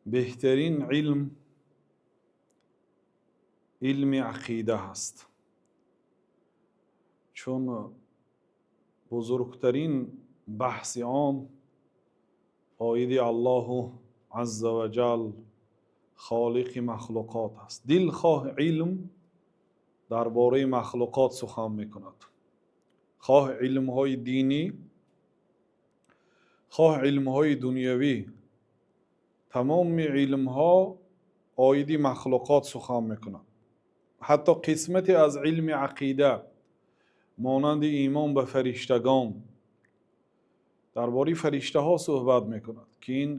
Беҳтарин илм илми ақида ҳаст, чун бузургтарин баҳси он оиди Аллоҳу азза ва ҷал, холиқи махлуқот аст. Дилхоҳ илм дар бораи махлуқот сухан мекунад, хоҳ илмҳои динӣ, хоҳ илмҳои дунявӣ, тамоми илмҳо оиди махлуқот сухан мекунанд. Ҳатто қисмате аз илми ақида, монанди имон ба фариштагон, дар бораи фариштаҳо суҳбат мекунад, ки ин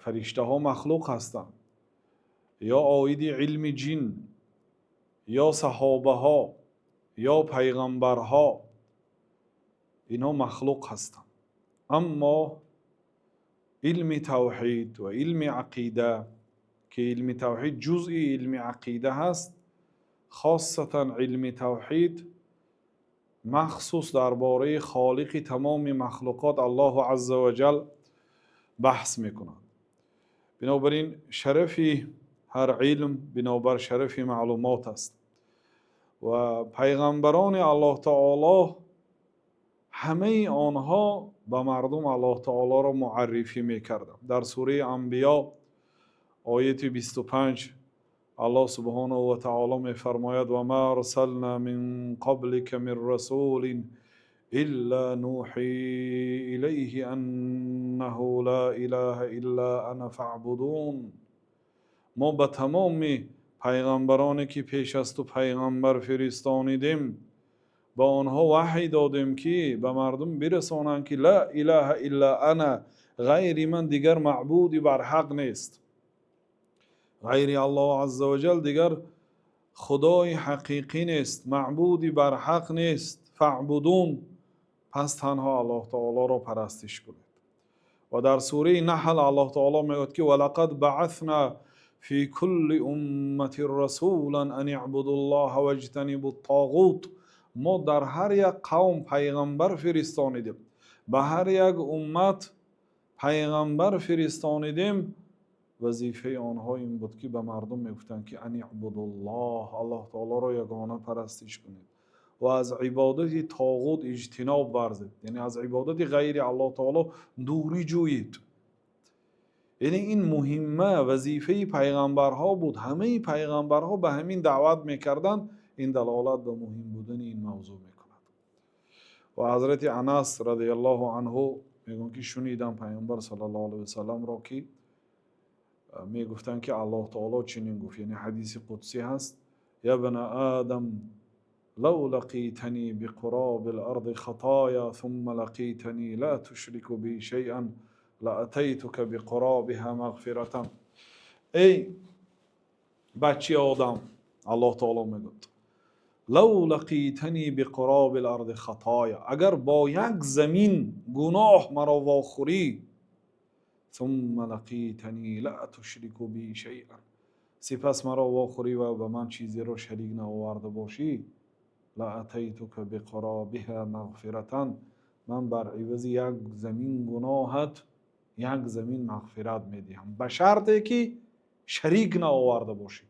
фариштаҳо махлуқ ҳастанд, ё оиди илми ҷин, ё саҳобаҳо, ё пайғамбарҳо, инҳо махлуқ ҳастанд. Аммо илми тавҳид ва илми ақида, ки илми тавҳид ҷузъи илми ақида ҳаст, хосатан илми тавҳид махсус дар бораи холиқи тамоми махлуқот, Аллоҳу азза ва ҷал, баҳс мекунад. Бинобар ин шарафи ҳар илм бинобар шарафи маълумот аст ва пайғамбарони Аллоҳ таоло, ҳамаи онҳо ба мардум Аллоҳ таолоро муаррифӣ мекарданд. Дар сураи Анбиё, ояти 25, Аллоҳ субҳонаҳу ва таоло мефармояд: «Ва ма арсална мин қаблика мин расулин илла нӯҳӣ илайҳи аннаҳу ла илаҳа илла ана фаъбудун». Мо ба тамоми пайғамбароне, ки пеш аз ту пайғамбар фиристонидем, ба онҳо ваҳй додем, ки ба мардум бирасонанд, ки ла илаҳа илла ана, ғайри ман дигар маъбуди барҳақ нест, ғайри Аллоҳ азза ва ҷал дигар худои ҳақиқӣ нест, маъбуди барҳақ нест. Фаъбудун, пас танҳо Аллоҳ таолоро парастиш кунед. Ва дар сураи Наҳл Аллоҳ таоло мегӯяд, ки «Валақад баъасна фи кулли умматин расулан ан иъбудуллоҳа ваҷтанибут тоғут. Мо дар ҳар як қавм пайғамбар фиристонидем, ба ҳар як уммат пайғамбар фиристонидем. Вазифаи онҳо ин буд, ки ба мардум мегуфтанд, ки ан иъбудуллоҳ, Аллоҳ таолоро ягона парастиш кунед ва аз ибодати тоғут иҷтиноб варзед, яъне аз ибодати ғайри Аллоҳ таоло дурӣ ҷӯед. Яъне ин муҳимма вазифаи пайғамбарҳо буд, ҳамаи пайғамбарҳо ба ҳамин даъват мекарданд. Ин далолат ба муҳим будани ин мавзӯъ мекунад. Ва ҳазрати Анас радиаллоҳу анҳу мегӯянд, ки шунидам Пайғамбар саллаллоҳу алайҳи васалламро, ки мегуфтанд, ки Аллоҳ таоло чунин гуфт, яъне ҳадиси қудсӣ ҳаст: «Я бна адам, лав лақитани биқуроби ларди хатоя, сумма лақитани ла тушрику би шайан, лаатайтука биқуробиҳа мағфиратан». Эй бачаи Одам, Аллоҳ таоло мегӯяд: лав лақитани биқуроби ларди хатоя, агар бо як замин гуноҳ маро вохӯрӣ, сумма лақитани ла тушрику би шайан, сипас маро вохӯрӣ ва ба ман чизеро шарик наоварда бошӣ, лаатайтука биқуробиҳа мағфиратан, ман бар ивази як замин гуноҳат як замин мағфират медиҳам. Ба шарте ки шарик наоварда бошӣ.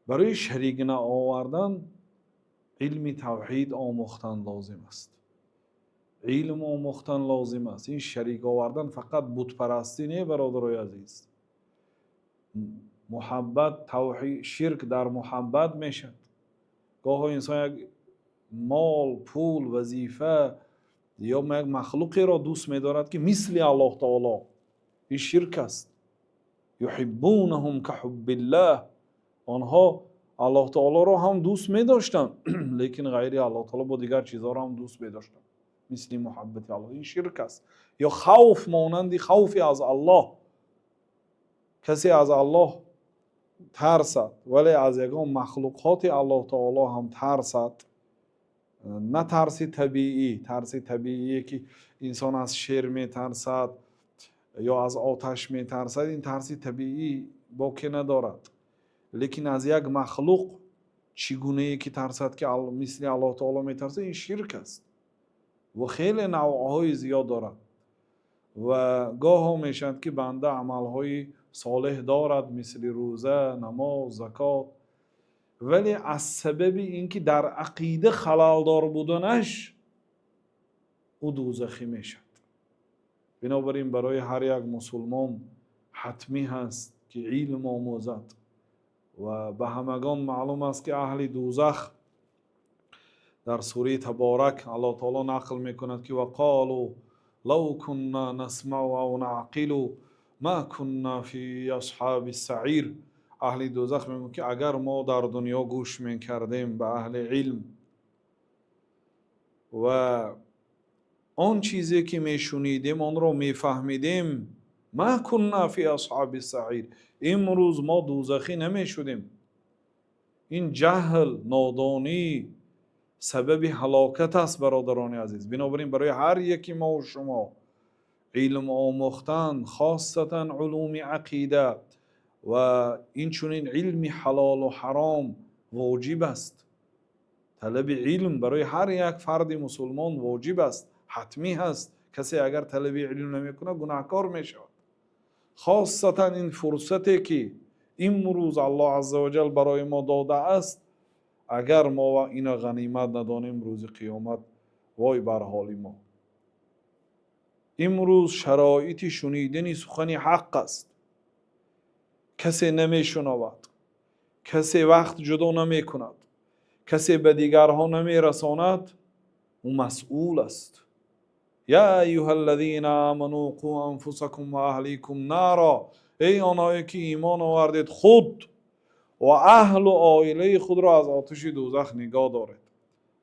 Барои шарик наовардан илми тавҳид омӯхтан лозим аст, илм омӯхтан лозим аст. Ин шарик овардан фақат бутпарастӣ не, бародарои азиз. Муҳаббат, тавҳид, ширк дар муҳаббат мешавад. Гоҳо инсон як мол, пул, вазифа ё як махлуқеро дӯст медорад, ки мисли Аллоҳ таоло, ин ширк аст. Юҳиббунаҳум каҳуббиллаҳ. Онҳо Аллоҳ таолоро ҳам дӯст медоштанд, лекин ғайри Аллоҳ таоло бо дигар чизҳоро ҳам дӯст медоштанд мисли муҳаббати Аллоҳ. Ин ширк аст. Ё хавф, монанди хавфи аз Аллоҳ. Касе аз Аллоҳ тарсад, вале аз ягон махлуқоти Аллоҳ таоло ҳам тарсад, на тарси табиӣ, тарси табиие, ки инсон аз шер метарсад ё аз оташ метарсад, ин тарси табиӣ боке надорад, лекин аз як махлуқ чӣ гунае ки тарсад, ки мисли Аллоҳ таоло метарсад, ин ширк аст ва хеле навъҳои зиёд дорад. Ва гоҳо мешавад, ки банда амалҳои солеҳ дорад, мисли рӯза, намоз, закот, вале аз сабаби ин ки дар ақида халалдор буданаш, ӯ дӯзахӣ мешавад. Бинобар ин барои ҳар як мусулмон ҳатмӣ ҳаст, ки илм омӯзад. Ва ба ҳамагон маълум аст, ки аҳли дӯзах, дар сураи Таборак Аллоҳ таоло нақл мекунад, ки وقالوا لو كنا نسمع أو نعقل ما كنا في أصحاب السعير. Аҳли дӯзах мегӯянд, ки агар мо дар дунё гӯш мекардем ба аҳли илм ва он чизе ки мешунидем, онро мефаҳмидем, ما كنا في أصحاب السعير, имрӯз мо дӯзахӣ намешудем. Ин ҷаҳл, нодонӣ сабаби ҳалокат аст, бародарони азиз. Бинобар ин барои ҳар яки мову шумо илм омӯхтан, хосатан улуми ақида ва инчунин илми ҳалолу ҳаром, воҷиб аст. Талаби илм барои ҳар як фарди мусулмон воҷиб аст, ҳатмӣ ҳаст. Касе агар талаби илм намекунад, гунаҳкор мешавад. Хосатан ин фурсате ки имрӯз Аллоҳ азза ваҷал барои мо додааст, агар мо ина ғанимат надонем, рӯзи қиёмат вой бар ҳоли мо. Имрӯз шароити шунидани сухани ҳақ аст, касе намешунавад, касе вақт ҷудо намекунад, касе ба дигарҳо намерасонад, ӯ масъул аст. يا أيها الذين آمنوا قوا أنفسكم وأهليكم نارا. Эй онҳое ки имон овардед, худ ва аҳлу оилаи худро аз оташи дӯзах нигоҳ доред.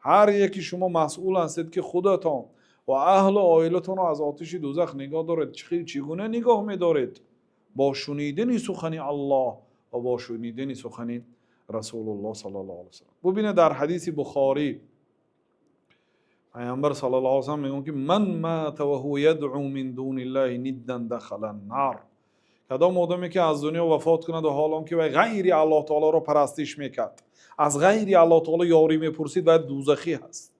Ҳар яки шумо масъул ҳастед, ки худатон ва аҳлу оилатонро аз оташи дӯзах нигоҳ доред. Чӣ гуна нигоҳ медоред? Бо шунидани сухани Аллоҳ ва бо шунидани сухани Расулуллоҳ саллаллоҳу алайҳи васаллам. Бубинед, дар ҳадиси Бухорӣ Пайғамбар саллаллоҳу алайҳи васаллам мегӯянд, ки من مات وهو يدعو من دون الله ندا دخل النار. Кадом одаме ки аз дунё вафот кунад, ҳол он ки вай ғайри Аллоҳ таолоро парастиш мекард, аз ғайри Аллоҳ таоло ёрӣ мепурсид, вай дӯзахӣ ҳаст.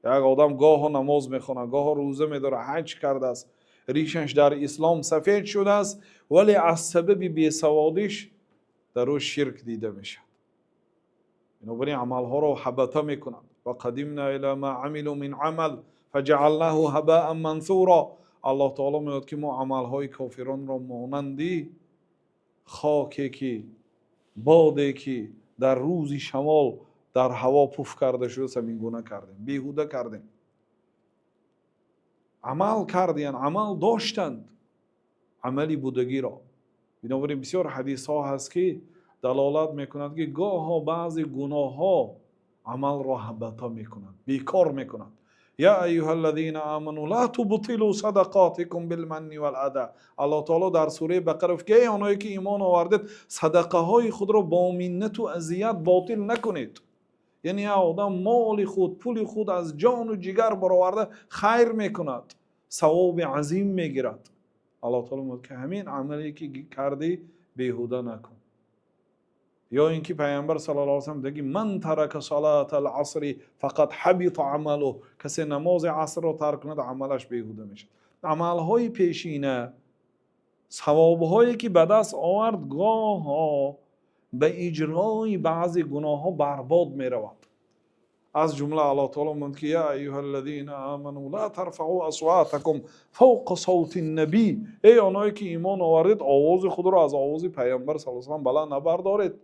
Як одам гоҳо намоз мехонад, гоҳо рӯза медорад, ҳаҷ кардааст, ришаш дар ислом сафед шудааст, вале аз сабаби бесаводиш дар ӯ ширк дида мешавад. Бинобар ин амалҳоро ҳабата мекунад. وقدمنا إلى ما عملوا من عمل فجعلناه هباء منثورا. Аллоҳ таоло мегӯяд, ки мо амалҳои кофиронро монанди хоке ки боде ки дар рӯзи шамол дар ҳаво пуф карда шудааст, ҳамин гуна кардем, беҳуда кардем. Амал кардиян, амал доштанд, амали будагиро. Бинобар ин бисёр ҳадисҳо ҳаст, ки далолат мекунад, ки гоҳо баъзе гуноҳҳо амалро ҳабата мекунад, бекор мекунад. يا أيها الذين آمنوا لا تبطلوا صدقاتكم بالمن والأذى. Аллоҳ таоло дар сураи Бақара гуфт, ки эй онҳое ки имон овардед, садақаҳои худро бо миннату азият ботил накунед. Яъне як одам моли худ, пули худ аз ҷону ҷигар бароварда хайр мекунад, савоби азим мегирад. Аллоҳ таоло мегӯяд, ки ҳамин амале ки кардӣ, беҳуда накун. Ё ин ки Пайғамбар саллаллоҳу алайҳи васаллам деги: من ترك صلاة العصر فقد حبط عمله. Касе намози асрро тарк кунад, амалаш беҳуда мешавад. Амалҳои пешина, савобҳое ки ба даст овард, гоҳо ба иҷрои баъзе гуноҳҳо барбод меравад. Аз ҷумла Аллоҳ таоло мегӯяд, ки يا أيها الذين آمنوا لا ترفعوا أصواتكم فوق صوت النبي. Эй онҳое ки имон овардед, овози худро аз овози Пайғамбар саллаллоҳу алайҳи васаллам баланд набардоред.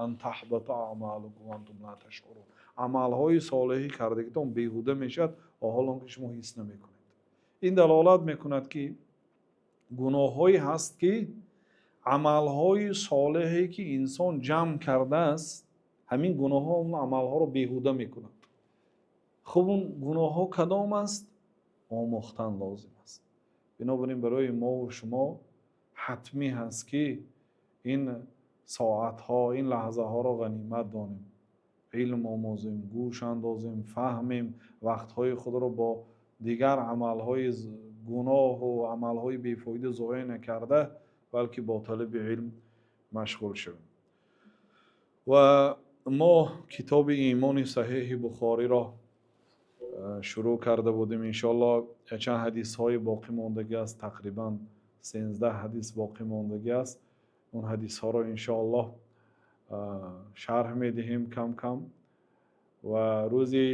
أن تحبط أعمالكم وأنتم لا تشعرون. Амалҳои солеҳи кардагитон беҳуда мешавад, ва ҳол он ки шумо ҳис намекунед. Ин далолат мекунад, ки гуноҳҳое ҳаст, ки амалҳои солеҳе ки инсон ҷамъ кардааст, ҳамин гуноҳҳо он амалҳоро беҳуда мекунад. Хуб, он гуноҳҳо кадом аст, омӯхтан лозим аст. Бинобар ин барои мову шумо ҳатмӣ ҳаст, ки ин соатҳо, ин лаҳзаҳоро ғанимат донем, илм омӯзем, гӯш андозем, фаҳмем, вақтҳои худро бо дигар амалҳои гуноҳу амалҳои бефоида зоеъ накарда, балки бо талаби илм машғул шавем. Ва мо китоби имони Саҳеҳи Бухориро Шурӯъ карда будем, иншоаллоҳ якчанд ҳадисҳои боқӣ мондагӣ аст, тақрибан 13 ҳадис боқӣ мондагӣ аст. Он ҳадисҳоро иншоаллоҳ шарҳ медиҳем кам кам. Ва рӯзи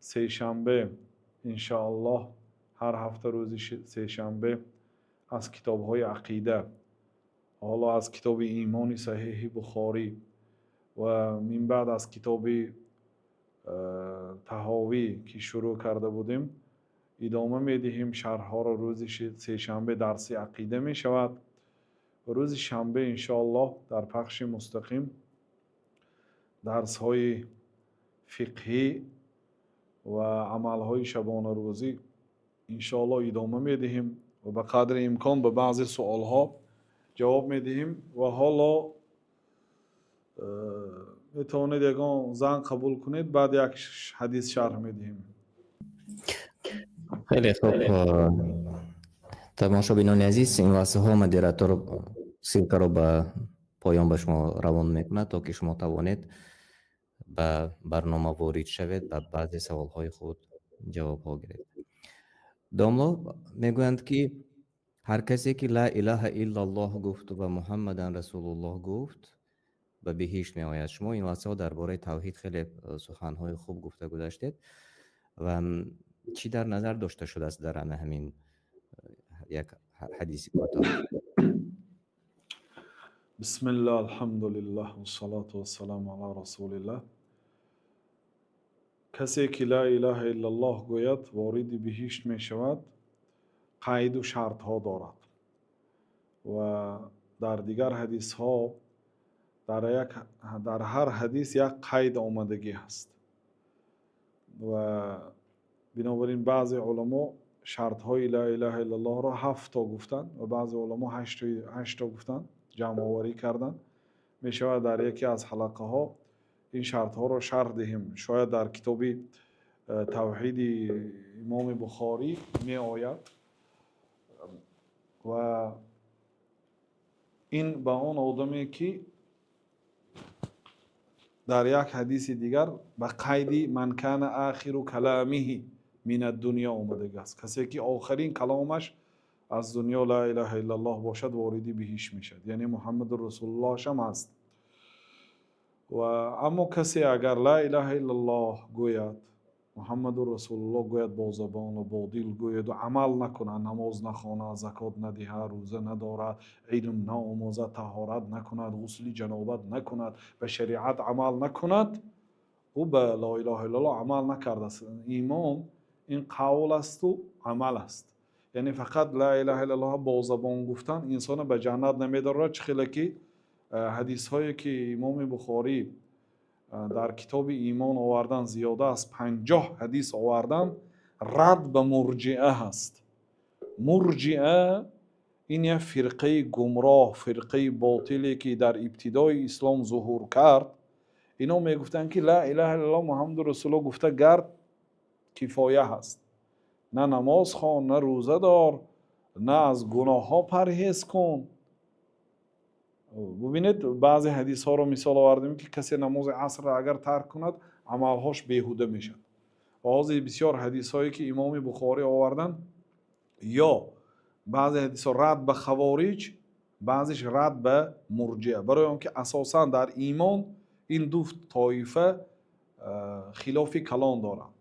сешанбе иншоаллоҳ, ҳар ҳафта рӯзи сешанбе аз китобҳои ақида, ҳоло аз китоби Имони Саҳеҳи Бухорӣ ва минбаъд аз китоби Таҳовӣ, ки шурӯъ карда будем, идома медиҳем шарҳҳоро. Рӯзи сешанбе дарси ақида мешавад. Рӯзи шанбе иншоаллоҳ дар пахши мустақим дарсҳои фиқҳӣ ва амалҳои шабонарӯзӣ иншоаллоҳ идома медиҳем ва ба қадри имкон ба баъзе суолҳо ҷавоб медиҳем. Ва ҳоло метавонед ягон занг қабул кунед, баъд як ҳадис шарҳ медиҳем. Хеле хуб, тамошобинони азиз, ин лаҳзаҳо модератор ссылкаро ба поён ба шумо равон мекунад, то ки шумо тавонед ба барнома ворид шавед, ба баъзе саволҳои худ ҷавобҳо гиред. Домло, мегӯянд, ки ҳар касе ки ла илаҳа иллаллоҳ гуфту ва Муҳаммадан расулуллоҳ гуфт, ба биҳишт меояд. Шумо ин лаҳзаҳо дар бораи тавҳид хеле суханҳои хуб гуфта гузаштед ва чӣ дар назар дошта шудааст дар ана ҳамин як ҳадиси кӯтоҳ? Бисмиллаҳ, алҳамдулиллаҳ, вассалоту вассаламу ала расулиллаҳ. Касе ки ла илаҳа иллаллоҳ гӯяд, вориди биҳишт мешавад, қайду шартҳо дорад. Ва дар дигар ҳадисҳо дар ҳар ҳадис як қайд омадагӣ ҳаст. Ва бинобар ин баъзе уламо шартҳои ла илаҳа иллаллоҳро ҳафт то гуфтанд ва баъзе уламо ҳашт то гуфтанд, ҷамъоварӣ карданд. Мешавад дар яке аз ҳалақаҳо ин шартҳоро шарҳ диҳем. Шояд дар китоби Тавҳиди имоми Бухорӣ меояд. Ва ин ба он одаме, ки дар як ҳадиси дигар ба қайди ман кана охиру каламиҳи мин аддунё омадагиаст. Касе ки охирин каломаш аз дунё ла илаҳа иллаллоҳ бошад, вориди биҳишт мешавад, яъне Муҳаммаду расулуллоҳшам ҳаст. Ва аммо касе агар ла илаҳа иллаллоҳ гӯяд, Муҳаммаду расулуллоҳ гӯяд, бо забону бо дил гӯяду амал накунад, намоз нахонад, закот надиҳад, рӯза надорад, илм наомӯзад, таҳорат накунад, ғусли ҷанобат накунад, ба шариат амал накунад, ӯ ба ла илаҳа иллаллоҳ амал накардааст. Имон ин қавл асту амал аст. Яъне фақат ла илаҳа иллаллоҳ бо забон гуфтан инсона ба ҷаннат намедарорад. Чӣ хеле ки ҳадисҳое ки имоми Бухорӣ дар китоби Имон овардан, зиёда аз 50 ҳадис овардан, рад ба мурҷиа ҳаст. Мурҷиа ин як фирқаи гумроҳ, фирқаи ботиле, ки дар ибтидои ислом зуҳур кард. Ино мегуфтанд, ки ла илаҳа иллаллоҳ Муҳаммаду расулуллоҳ гуфта гард кифоя ҳаст, на намоз хон, на рӯза дор, на аз гуноҳҳо парҳез кун. Бубинед, баъзе ҳадисҳоро мисол овардем, ки касе намози асрро агар тарк кунад, амалҳош беҳуда мешавад. Ва ҳозир бисёр ҳадисҳое, ки имоми Бухорӣ оварданд, ё баъзе ҳадисҳо рад ба хавориҷ, баъзеш рад ба мурҷиа, барои он ки асосан дар имон ин ду тоифа хилофи калон доранд.